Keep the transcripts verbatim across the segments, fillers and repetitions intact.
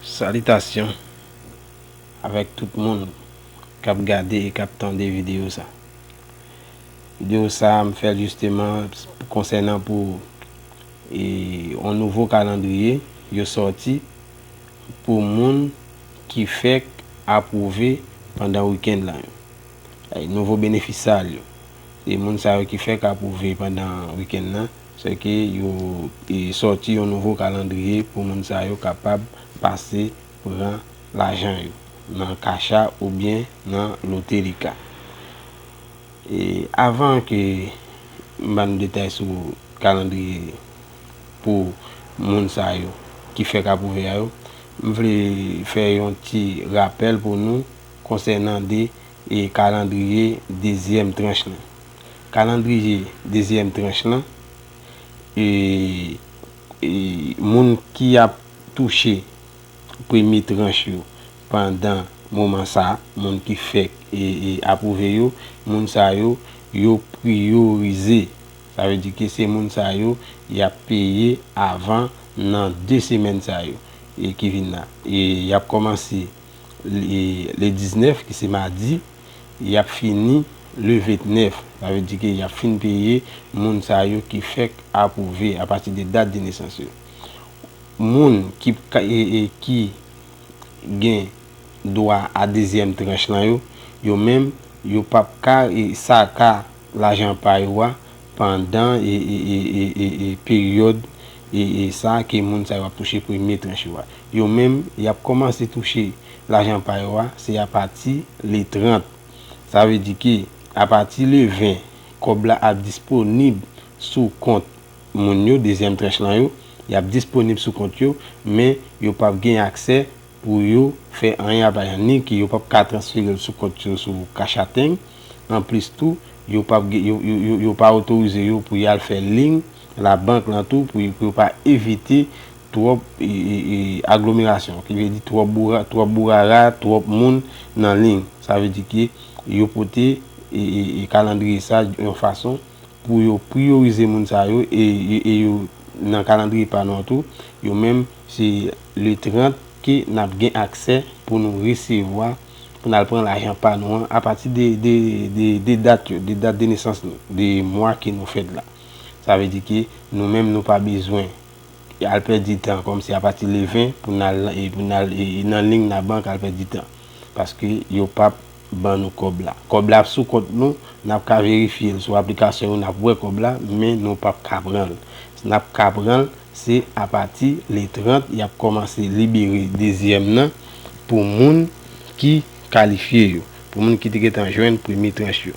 Salitasyon avèk tout moun k ap gade e k ap tande videyo sa. Videyo sa a, m fè l jisteman konsènan pou e, yon nouvo kalandriye yo sòti pou moun ki fèk apwouve pandan wikenn lan yo. Ay, nouvo benefisyarye yo. E moun sa yo ki fèk apwouve pandan wikenn nan, se ke yo e, sòti yon nouvo kalandriye pou moun sa yo kapab pase pran lajan yo nan kacha oubyen nan loterika. E avan ke m ban nou detay sou kalandriye pou moun sa yo ki fèk apwouve a yo, m vle fè yon ti rapèl pou nou konsènan de e kalandriye dezyèm tranch lan. Kalandriye dezyèm tranch lan, e, e moun ki ap touche premye tranch yo pandan moman sa a, moun ki fèk e, e apwouve yo, moun sa yo, yo priyorize. Sa vle di ke se moun sa yo y ap peye avan nan de semèn sa yo e ki vin la. E y ap kòmanse le, le diznèf, ki se madi, y ap fini le ventnèf. Sa vle di ke y ap fin peye moun sa yo ki fèk apwouve apati de dat de nesans yo. Moun ki ka, e, e, ki gen dwa a dezyèm tranch lan yo, yo menm, yo p ap ka e, saka lajan pa yo a pandan e, e, e, e, e, e peryòd e, e sa ke moun sa yo ap touche premye tranch yo a. Yo menm, y ap kòmanse touche lajan pa yo a, se apati le trant. Sa vle di ke apati le ven, kòb la ap disponib sou kont moun yo, dezyèm tranch lan yo, y ap disponib sou kont yo, men yo p ap gen aksè pou yo fè anyen apa yo, ni ke yo p ap ka transfere l sou kont yo sou Cash App. Anplis tou, yo p ap gen, yo, yo, yo, yo pa otorize yo pou y al fè liy labank lan tou, pou, pou yo pa evite twòp e, e, e, aglomerasyon, ki vle di twòp boura, twòp bourara, twòp moun nan liy. Sa vle di ke yo pote e, e, e kalandriye sa yon fason pou yo priyorize moun sa yo e, e, e yo nan kalandriye pa nou an tou, yo menm se le trant ke n ap gen aksè pou nou resevwa, pou n al pran lajan pa nou an apati de, de, de, de dat yo, de dat de nesans nou, de mwa ke nou fèt la. Sa vle di ke nou menm nou pa bezwen al pèdi tan kòmsi apati le ven pou n al, e, pou n al e, e nan liy nan bank al pèdi tan. Paske yo p ap ban nou kòb la. Kòb la ap sou kont nou, n ap ka verifye l sou aplikasyon yo, n ap wè kòb la, men nou p ap ka pran l. N ap ka pran l, se apati le trant y ap kòmanse libere dezyèm nan pou moun ki kalifye yo, pou moun ki te gentan jwenn premye tranch yo.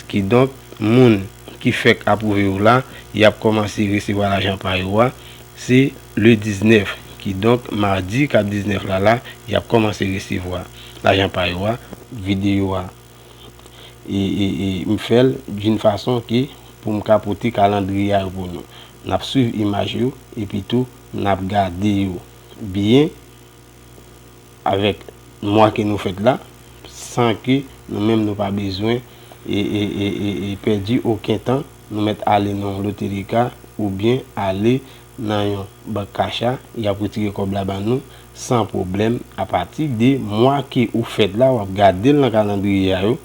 Kidonk, moun ki fèk apwouve yo la, y ap kòmanse resevwa lajan pa yo a, se le diznèf. Kidonk, madi k ap diznèf la la, y ap kòmanse resevwa lajan pa yo a. Videyo a e, e, e m fè l d'une façon ke pou m ka pote kalandriye a yo pou nou. N ap swiv imaj yo, epi tou n ap gade yo byen avèk mwa ke nou fèt la, san ke nou menm nou pa bezwen e, e, e, e, e pèdi okenn tan, nou mèt ale nan yon loterika oubyen ale nan yon bank kacha, y ap retire kòb la ban nou san pwoblèm. Apati de mwa ke ou fèt la, w ap gade l nan kalandriye a yo,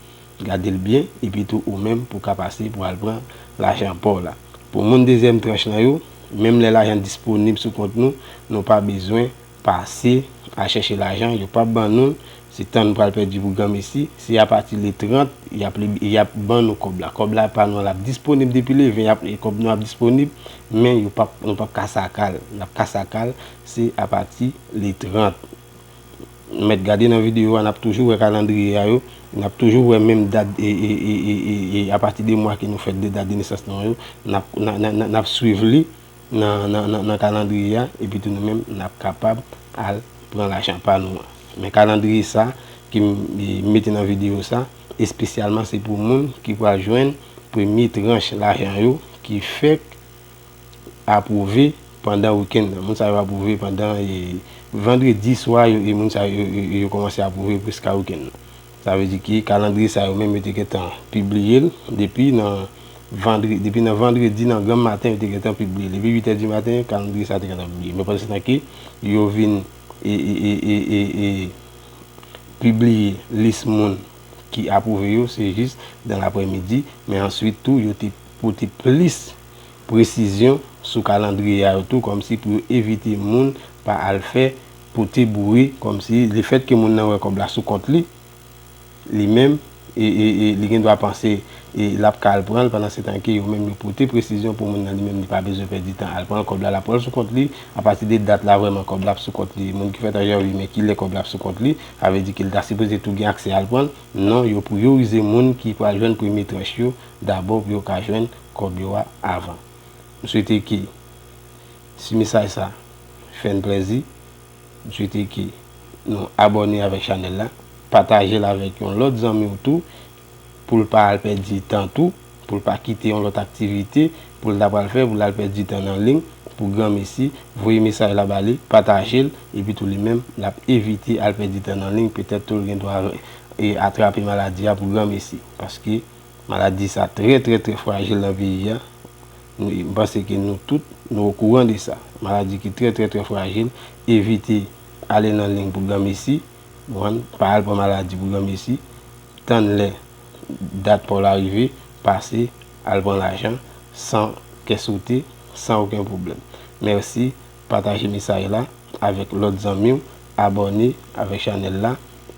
gade l byen, epi tou ou menm pou ka pase pou al pran lajan pa w la. Pou moun dezyèm tranch lan yo, menm lè lajan disponib sou kont nou, nou pa bezwen pase al chèche lajan, yo p ap ban nou l, se tan n pral pèdi pou granmesi, se apati le trant, y ap, y ap ban nou kòb la. Kòb la pa nou an, l ap disponib depi le ven, y ap, e kòb nou ap disponib, men yo p ap, nou p ap ka saka l. N ap ka saka l, se apati le trant. Nou mèt gade nan videyo a, n ap toujou wè kalandriye a yo, n ap toujou wè menm dat, e, e, e, e, e, e apati de mwa ke nou fèt, de dat de nesans nou an yo, n ap, n a, n a, n a, n ap swiv li nan, nan, nan, nan kalandriye a, epi tou nou menm, n ap kapab al pran lajan pa nou an. Men kalandriye sa ke m, e, mete nan videyo sa, espesyalman se pou moun ki pral jwenn premye tranch lajan yo ki fèk apwouve pandan wikenn nan. Moun sa yo apwouve pandan, e, vandredi swa, yo, e moun sa yo, yo, yo, yo kòmanse apwouve jiska wikenn nan. Sa vle di ke kalandriye sa yo menm yo te gentan pibliye l depi nan vandre-, depi nan vandredi nan granm maten yo te gentan pibliye l. Depi uit è di maten, kalandriye sa te gentan pibliye. Men pandan se tan ke yo vin, e, e, e, e, e, e pibliye lis moun ki apwouve yo, se jis dan laprèmidi, men answit tou, yo te pote plis presizyon sou kalandriye a yo tou, kòmsi pou yo evite moun pa al fè pote boure, kòmsi lefètke moun nan wè kòb la sou kont li, li menm, e, e, e li gen dwa panse e l ap ka al pran l, pandan se tan ke yo menm yo pote presizyon pou moun nan li menm li pa bezwen pèdi tan al pran l, kòb la l ap pran l sou kont li, apati de dat la vrèman kòb la ap sou kont li, moun ki fèt an janvye men kilè kòb la ap sou kont li, sa vle di ke l ta sipoze tou gen aksè al pran l, non, yo priyorize moun ki pral jwenn premye tranch yo dabò pou yo ka jwenn kòb yo a avan. M swete ke si mesaj sa fè n plèzi, m swete ke nou abòne avèk chanèl la, pataje l avèk yon lòt zanmi w tou, pou l pa al pèdi tan tou, pou l pa kite yon lòt aktivite pou l ta pral fè, pou l al pèdi tan nan liy, pou granmesi, voye mesaj la ba li, pataje l, epi tou li menm, l ap evite al pèdi tan nan liy, petèt tou l gen dwa e, atrape maladi a pou granmesi, paske maladi sa trè, trè, trè frajil nan peyi a. Nou, m panse ke nou tout, nou okouran de sa. Maladi ki trè, trè, trè frajil. Evite ale nan liy pou granmesi. Ou konprann? Pa al pran maladi pou granmesi. Tann lè dat pa w la rive, pase, al pran lajan, san kè sote, san okenn pwoblèm. Mèsi, pataje mesaj la avèk lòt zanmi w, abòne avèk chanèl la,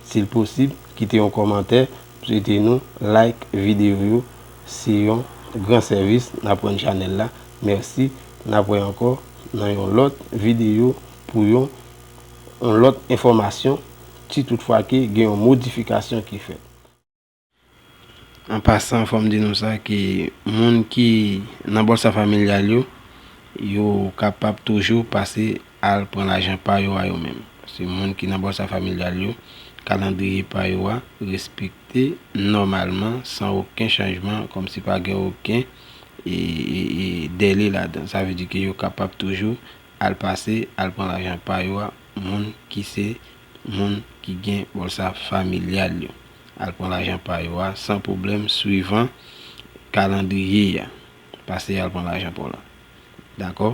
si l posib, kite yon kòmantè, swete nou like videyo yo, se yon gran sèvis n ap rann chanèl la. Mèsi, n ap wè ankò nan yon lòt videyo pou yon, yon lòt enfòmasyon, si toutfwa ke gen yon modifikasyon ki fèt. An pasan, fò m di nou sa, ke moun ki nan bòlsa familyal yo, yo kapab toujou pase al pran lajan pa yo a yo menm. Se moun ki nan bòlsa familyal yo, kalandriye pa yo a respekte nòmalman, san okenn chanjman, kòmsi pa gen okenn e, e, e dèle ladan. Sa vle di ke yo kapab toujou al pase, al pran lajan pa yo a, moun ki se moun ki gen bòlsa familyal yo. Al pran lajan pa yo a san pwoblèm, swivan kalandriye a. Pase al pran lajan pa w la. Dakò?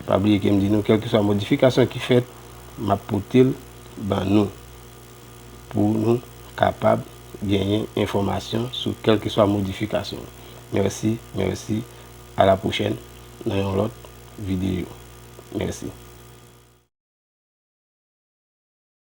Pa bliye ke m di nou, kèlkeswa modifikasyon ki fèt, m ap pote l ban nou, pou nou kapab genyen enfòmasyon sou kèlkeswa modifikasyon. Mèsi, mèsi. A la pwochèn nan yon lòt videyo. Mèsi.